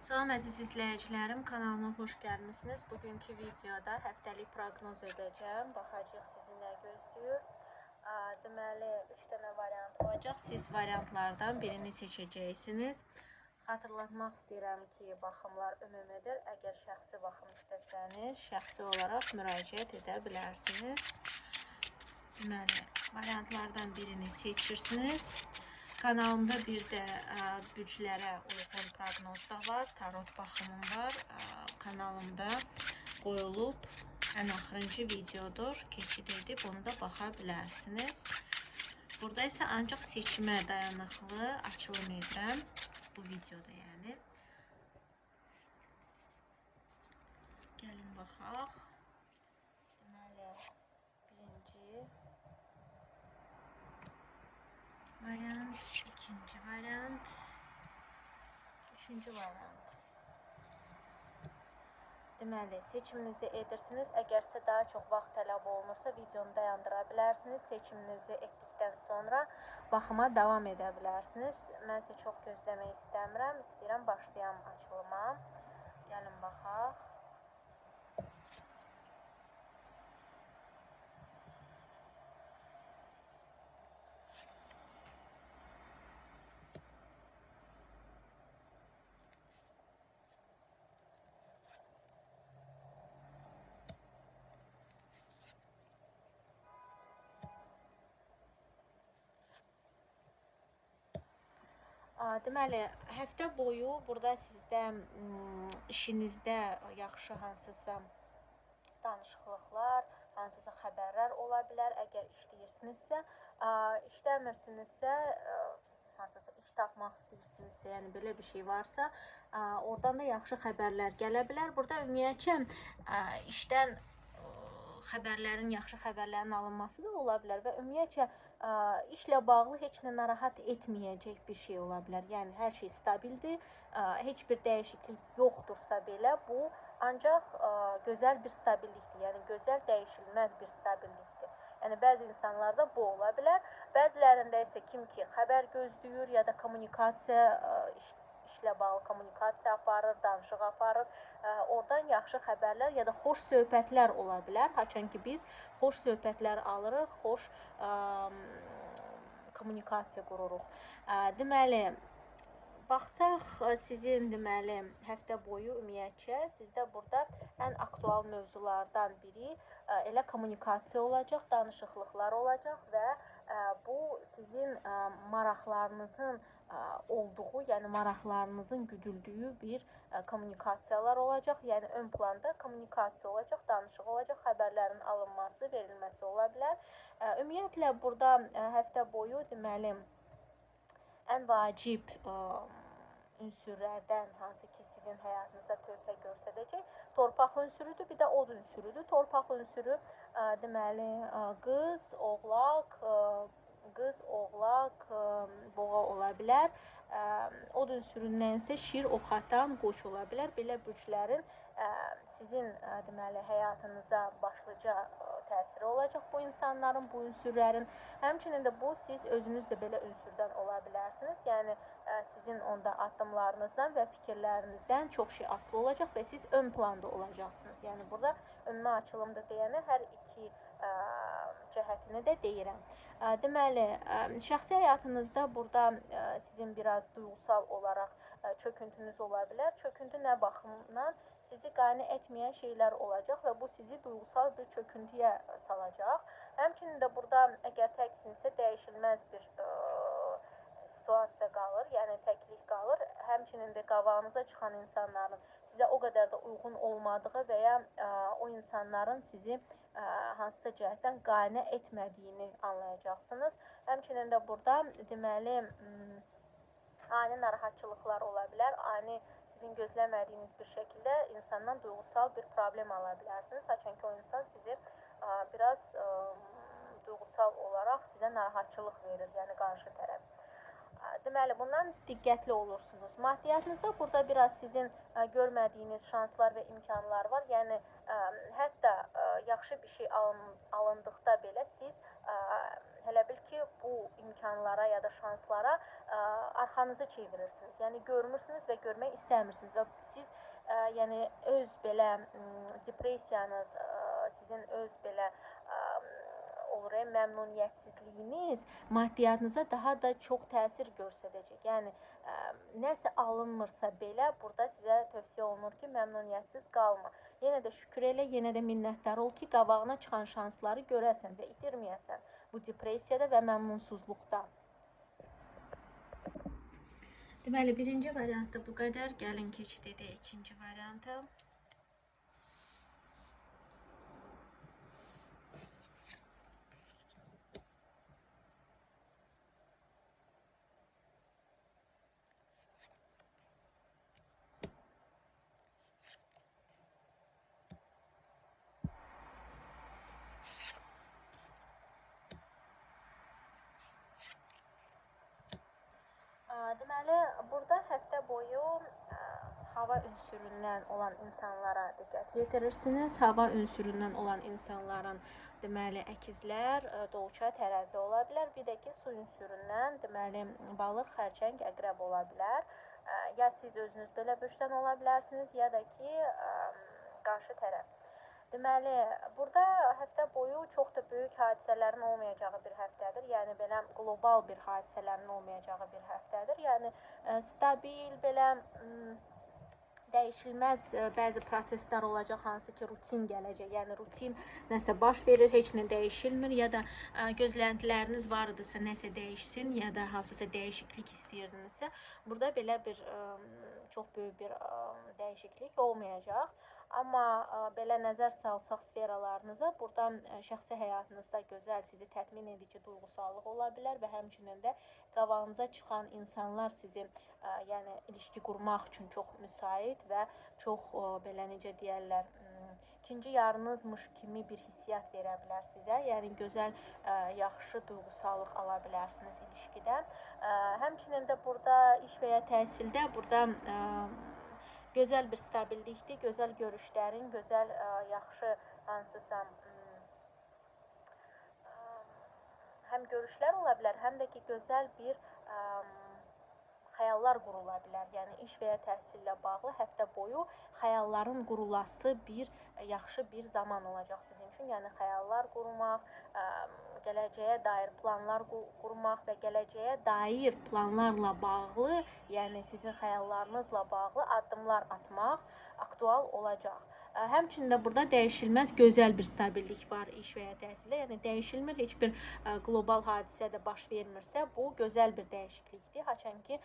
Salam əziz izləyicilərim, kanalıma xoş gəlmisiniz. Bugünkü videoda həftəlik proqnoz edəcəm. Baxacağıq sizi nə gözləyir. Deməli, 3 dənə variant olacaq. Siz variantlardan birini seçəcəksiniz. Xatırlatmaq istəyirəm ki, baxımlar ümumidir. Əgər şəxsi baxım istəsəniz, şəxsi olaraq müraciət edə bilərsiniz. Deməli, variantlardan birini seçirsiniz. Kanalımda bir də bürclərə uyğun proqnoz da var, tarot baxımım var. Kanalımda qoyulub ən axırıncı videodur. Keçid edib onu da baxa bilərsiniz. Burada isə ancaq seçimə dayanıqlı açılım edirəm bu videoda, yəni. Gəlin baxaq. Deməli, birinci variant, ikinci variant, üçüncü variant. Deməli, seçiminizi edirsiniz. Əgər sizə daha çox vaxt tələb olunursa, videonu dayandıra bilərsiniz. Seçiminizi etdikdən sonra baxıma davam edə bilərsiniz. Mən sizə çox gözləmək istəmirəm. İstəyirəm başlayam açılıma. Gəlin baxaq. Deməli, həftə boyu burada sizdə işinizdə yaxşı hansısa danışıqlıqlar, hansısa xəbərlər ola bilər. Əgər işləyirsinizsə, işləmirsinizsə, hansısa iş tapmaq istəyirsinizsə, yəni belə bir şey varsa, oradan da yaxşı xəbərlər gələ bilər. Burada ümumiyyətcə işdən xəbərlərin, yaxşı xəbərlərin alınması da ola bilər və ümumiyyətcə işlə bağlı heç nə narahat etməyəcək bir şey ola bilər. Yəni hər şey stabildir, heç bir dəyişiklik yoxdursa belə bu ancaq gözəl bir stabillikdir. Yəni gözəl dəyişilməz bir stabillikdir. Yəni bəzi insanlarda bu ola bilər. Bəzilərində isə kim ki xəbər gözləyir ya da kommunikasiya işlə bağlı kommunikasiya aparır, danışıq aparır. Oradan yaxşı xəbərlər ya da xoş söhbətlər ola bilər. Haçan ki biz xoş söhbətlər alırıq, xoş kommunikasiya qururuq. Deməli, baxsaq sizin deməli həftə boyu ümumiyyətcə sizdə burada ən aktual mövzulardan biri elə kommunikasiya olacaq, danışıqlıqlar olacaq və bu sizin maraqlarınızın olduğu, yəni maraqlarınızın güdüldüyü bir kommunikasiyalar olacaq. Yəni ön planda kommunikasiya olacaq, danışıq olacaq, xəbərlərin alınması, verilməsi ola bilər. Ümumiyyətlə burada həftə boyu deməli ən vacib ünsürlərdən hansı ki sizin həyatınıza töhfə göstərəcək torpaq ünsürüdür, bir də od ünsürüdür. Torpaq ünsürü deməli qız, oğlaq, boğa ola bilər. Od ünsüründən isə şir, oxatan, qoç ola bilər. Belə bürclərin sizin deməli həyatınıza başlıca təsiri olacaq bu insanların, bu ünsürlərin. Həmçinin də bu siz özünüz də belə ünsürdən ola bilərsiniz. Yəni sizin onda addımlarınızdan və fikirlərinizdən çox şey asılı olacaq və siz ön planda olacaqsınız. Yəni burada ümumi açılımda deyənə hər iki cəhətini də deyirəm. Deməli, şəxsi həyatınızda burada sizin biraz duyğusal olaraq çöküntünüz ola bilər. Çöküntü nə baxımdan? Sizi qane etməyən şeylər olacaq və bu sizi duyğusal bir çöküntüyə salacaq. Həmçinin də burada əgər təksinizsə dəyişilməz bir situasiya qalır, yəni təklik qalır. Həmçinin də qabağınıza çıxan insanların sizə o qədər də uyğun olmadığı və ya o insanların sizi hansısa cəhətdən qane etmədiyini anlayacaqsınız. Həmçinin də burada deməli ani narahatçılıqlar ola bilər. Ani sizin gözləmədiyiniz bir şəkildə insandan duyğusal bir problem ala bilərsiniz. Haçan ki o insan sizi biraz duyğusal olaraq sizə narahatçılıq verir, yəni qarşı tərəf. Deməli, bundan diqqətli olursunuz. Maddiyyatınızda burada biraz sizin görmədiyiniz şanslar və imkanlar var. Yəni hətta yaxşı bir şey alındıqda belə siz hələ bil ki, bu imkanlara ya da şanslara arxanızı çevirirsiniz. Yəni görmürsünüz və görmək istəmirsiniz və siz yəni öz belə depressiyanız, sizin öz belə olur, məmnuniyyətsizliyiniz maddiyyatınıza daha da çox təsir göstərəcək. Yəni nəsə alınmırsa belə burada sizə tövsiyə olunur ki, məmnuniyyətsiz qalma. Yenə də şükür elə, yenə də minnətdar ol ki, qabağına çıxan şansları görəsən və itirməyəsən bu depressiyada və məmnunsuzluqda. Deməli, birinci variantda bu qədər. Gəlin keçid edək ikinci varianta. Deməli, burada həftə boyu hava ünsüründən olan insanlara diqqət yetirirsiniz. Hava ünsüründən olan insanların, deməli, əkizlər, dolça, tərəzi ola bilər. Bir də ki, su ünsüründən, deməli, balıq, xərçəng, əqrəb ola bilər. Ya siz özünüz belə bürcdən ola bilərsiniz, ya da ki, qarşı tərəf. Deməli, burada həftə boyu çox da böyük hadisələrin olmayacağı bir həftədir. Yəni belə qlobal bir hadisələrin olmayacağı bir həftədir. Yəni stabil, belə dəyişilməz bəzi proseslər olacaq, hansı ki rutin gələcək. Yəni rutin nəsə baş verir, heç nə dəyişilmir ya da gözləntiləriniz var idisə nəsə dəyişsin ya da hansısa dəyişiklik istəyirdinizsə, burada belə bir çox böyük bir dəyişiklik olmayacaq. Amma belə nəzər salsaq sferalarınıza, buradan şəxsi həyatınızda gözəl, sizi təmin edici duyğusallıq ola bilər və həmçinin də qabağınıza çıxan insanlar sizi yəni ilişki qurmaq üçün çox müsait və çox belə necə deyərlər, ikinci yarınızmış kimi bir hissiyat verə bilər sizə. Yəni gözəl, yaxşı duyğusallıq ala bilərsiniz ilişkidə. Həmçinin də burada iş və ya təhsildə burada gözəl bir stabillikdir, gözəl görüşlərin, gözəl, yaxşı hansısa həm görüşlər ola bilər, həm də ki gözəl bir xəyallar qurula bilər. Yəni iş və ya təhsillə bağlı həftə boyu xəyalların qurulası bir yaxşı bir zaman olacaq sizin üçün. Yəni xəyallar qurmaq, gələcəyə dair planlar qurmaq və gələcəyə dair planlarla bağlı, yəni sizin xəyallarınızla bağlı addımlar atmaq aktual olacaq. Həmçinin də burada dəyişilməz gözəl bir stabillik var iş və ya təhsildə. Yəni dəyişilmir, heç bir qlobal hadisə də baş vermirsə, bu gözəl bir dəyişiklikdir. Haçan ki,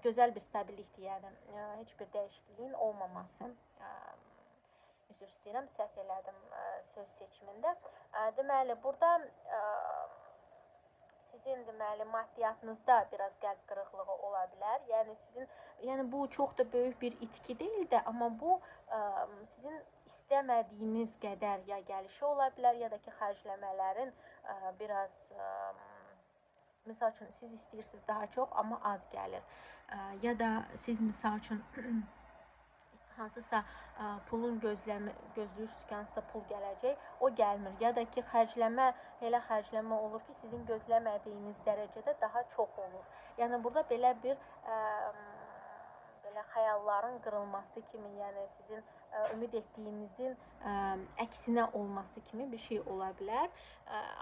gözəl bir stabillikdir, yəni heç bir dəyişikliyin olmaması. Üzr istəyirəm, səhv elədim söz seçimində. Deməli, burada sizin deməli maddiyyatınızda biraz qəlb qırıqlığı ola bilər. Yəni sizin, yəni bu çox da böyük bir itki deyil də, amma bu sizin istəmədiyiniz qədər ya gəlişi ola bilər, ya da ki xərcləmələrin biraz misal üçün siz istəyirsiniz daha çox, amma az gəlir. Ya da siz misal üçün hansısa pulun gözləyirsiniz ki, hansısa pul gələcək, o gəlmir. Ya da ki, xərcləmə, elə xərcləmə olur ki, sizin gözləmədiyiniz dərəcədə daha çox olur. Yəni burada belə bir belə xəyalların qırılması kimi, yəni sizin ümid etdiyinizin əksinə olması kimi bir şey ola bilər.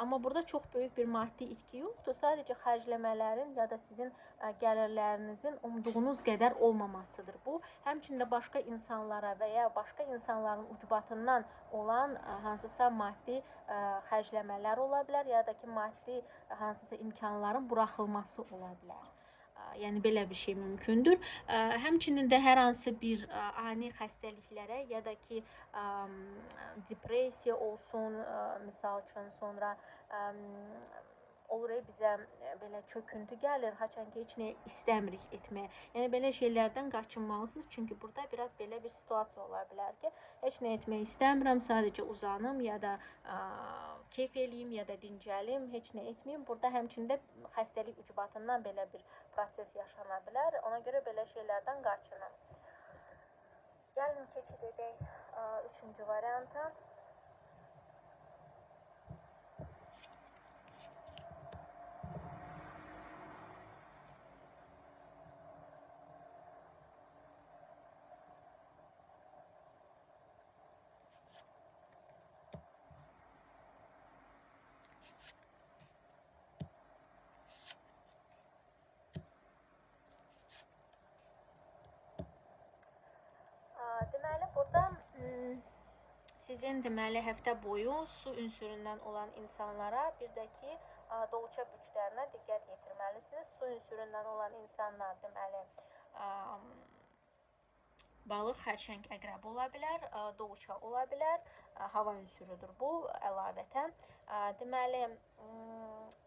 Amma burada çox böyük bir maddi itki yoxdur. Sadəcə xərcləmələrin ya da sizin gəlirlərinizin umduğunuz qədər olmamasıdır bu. Həmçinin də başqa insanlara və ya başqa insanların ucbatından olan hansısa maddi xərcləmələr ola bilər ya da ki, maddi hansısa imkanların buraxılması ola bilər. Yəni belə bir şey mümkündür. Həmçinin də hər hansı bir ani xəstəliklərə ya da ki depressiya olsun, misal üçün sonra olur bizə belə çöküntü gəlir, haçan ki heç nə istəmirik etməyə. Yəni belə şeylərdən qaçınmalısınız, çünki burada biraz belə bir situasiya ola bilər ki, heç nə etmək istəmirəm, sadəcə uzanım ya da keyf eləyim ya da dincəlim, heç nə etməyim. Burada həmçinin də xəstəlik ucbatından belə bir proses yaşana bilər. Ona görə belə şeylərdən qaçının. Gəlin keçid edək üçüncü varianta. Sizin deməli həftə boyu su ünsüründən olan insanlara, bir də ki, dolça bürclərinə diqqət yetirməlisiniz. Su ünsüründən olan insanlar deməli balıq, xərçəng, əqrəb ola bilər, dolça ola bilər, hava ünsürüdür bu əlavətən. Deməli,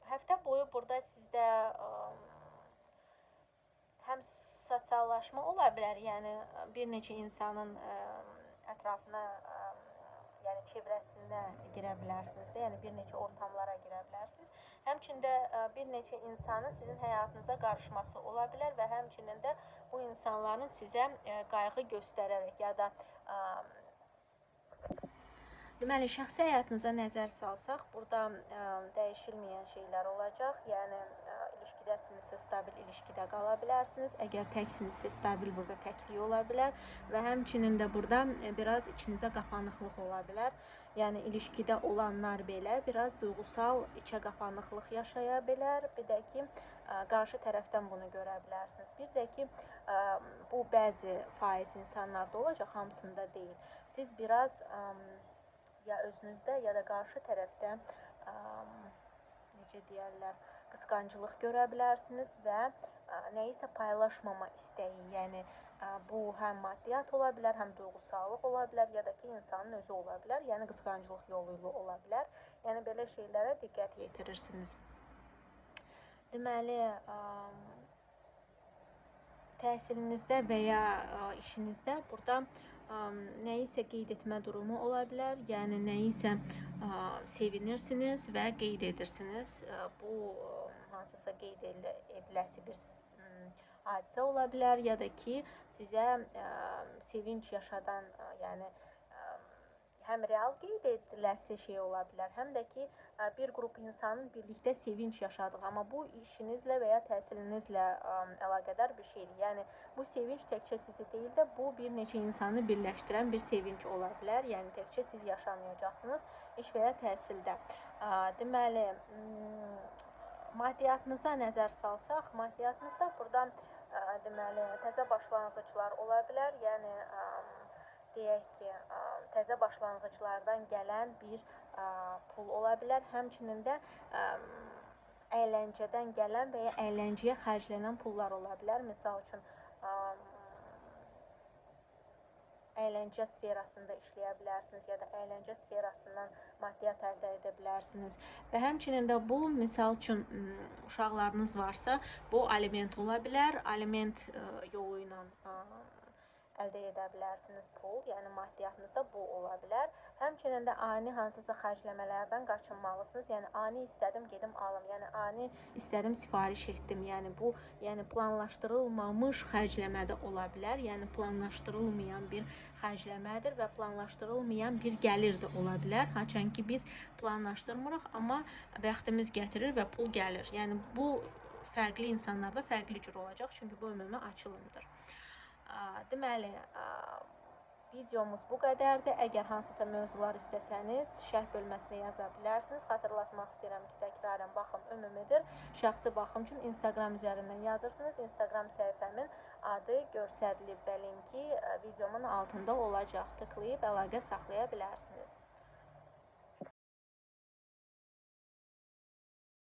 həftə boyu burada sizdə həm sosiallaşma ola bilər, yəni bir neçə insanın ətrafına, yəni çevrəsinə girə bilərsiniz də, yəni bir neçə ortamlara girə bilərsiniz. Həmçinin də bir neçə insanın sizin həyatınıza qarışması ola bilər və həmçinin də bu insanların sizə qayğı göstərərək ya da deməli, şəxsi həyatınıza nəzər salsaq, burada dəyişilməyən şeylər olacaq. Yəni ilişkidəsinizsə stabil ilişkidə qala bilərsiniz. Əgər təksinizsə stabil burada təklik ola bilər və həmçinin də burada biraz içinizə qapanıqlıq ola bilər. Yəni ilişkidə olanlar belə biraz duyğusal içə qapanıqlıq yaşaya bilər. Bir də ki, qarşı tərəfdən bunu görə bilərsiniz. Bir də ki, bu bəzi faiz insanlarda olacaq, hamısında deyil. Siz biraz ya özünüzdə ya da qarşı tərəfdə necə deyərlər, qısqanclıq görə bilərsiniz və nəyisə paylaşmama istəyi, yəni bu həm maddiyyat ola bilər, həm duyğusallıq ola bilər, ya da ki, insanın özü ola bilər, yəni qısqanclıq yolu ilə ola bilər. Yəni belə şeylərə diqqət yetirirsiniz. Deməli, təhsilinizdə və ya işinizdə burada nəyisə qeyd etmə durumu ola bilər. Yəni nəyisə sevinirsiniz və qeyd edirsiniz. Bu hansısa qeyd ediləsi bir hadisə ola bilər ya da ki, sizə sevinç yaşadan, yəni həm real qeyd ediləsi şey ola bilər, həm də ki, bir qrup insanın birlikdə sevinç yaşadığı, amma bu işinizlə və ya təhsilinizlə əlaqədar bir şeydir. Yəni bu sevinç təkcə sizi deyil də, bu bir neçə insanı birləşdirən bir sevinç ola bilər. Yəni təkcə siz yaşamayacaqsınız iş və ya təhsildə. Deməli, maddiyyatınıza nəzər salsaq, maddiyyatınızda burada deməli təzə başlanğıclar ola bilər. Yəni deyək ki, təzə başlanğıclardan gələn bir pul ola bilər. Həmçinin də əyləncədən gələn və ya əyləncəyə xərclənən pullar ola bilər. Misal üçün, əyləncə sferasında işləyə bilərsiniz ya da əyləncə sferasından maddiyyat əldə edə bilərsiniz. Və həmçinin də bu, misal üçün, uşaqlarınız varsa, bu aliment ola bilər. Aliment yolu ilə əldə edə bilərsiniz pul, yəni maddiyyatınızda bu ola bilər. Həmçinin də ani hansısa xərcləmələrdən qaçınmalısınız. Yəni ani istədim, gedim alım. Yəni ani istədim, sifariş etdim. Yəni bu, yəni planlaşdırılmamış xərcləmə də ola bilər. Yəni planlaşdırılmayan bir xərcləmədir və planlaşdırılmayan bir gəlir də ola bilər. Haçan ki biz planlaşdırmırıq, amma bəxtimiz gətirir və pul gəlir. Yəni bu fərqli insanlarda fərqli cür olacaq, çünki bu ümumi açılımdır. Deməli, videomuz bu qədərdir. Əgər hansısa mövzular istəsəniz, şərh bölməsinə yaza bilərsiniz. Xatırlatmaq istəyirəm ki, təkrarən baxım ümumidir. Şəxsi baxım üçün Instagram üzərindən yazırsınız. Instagram səhifəmin adı göstərilib və linki videomun altında olacaq. Tıklayıb əlaqə saxlaya bilərsiniz.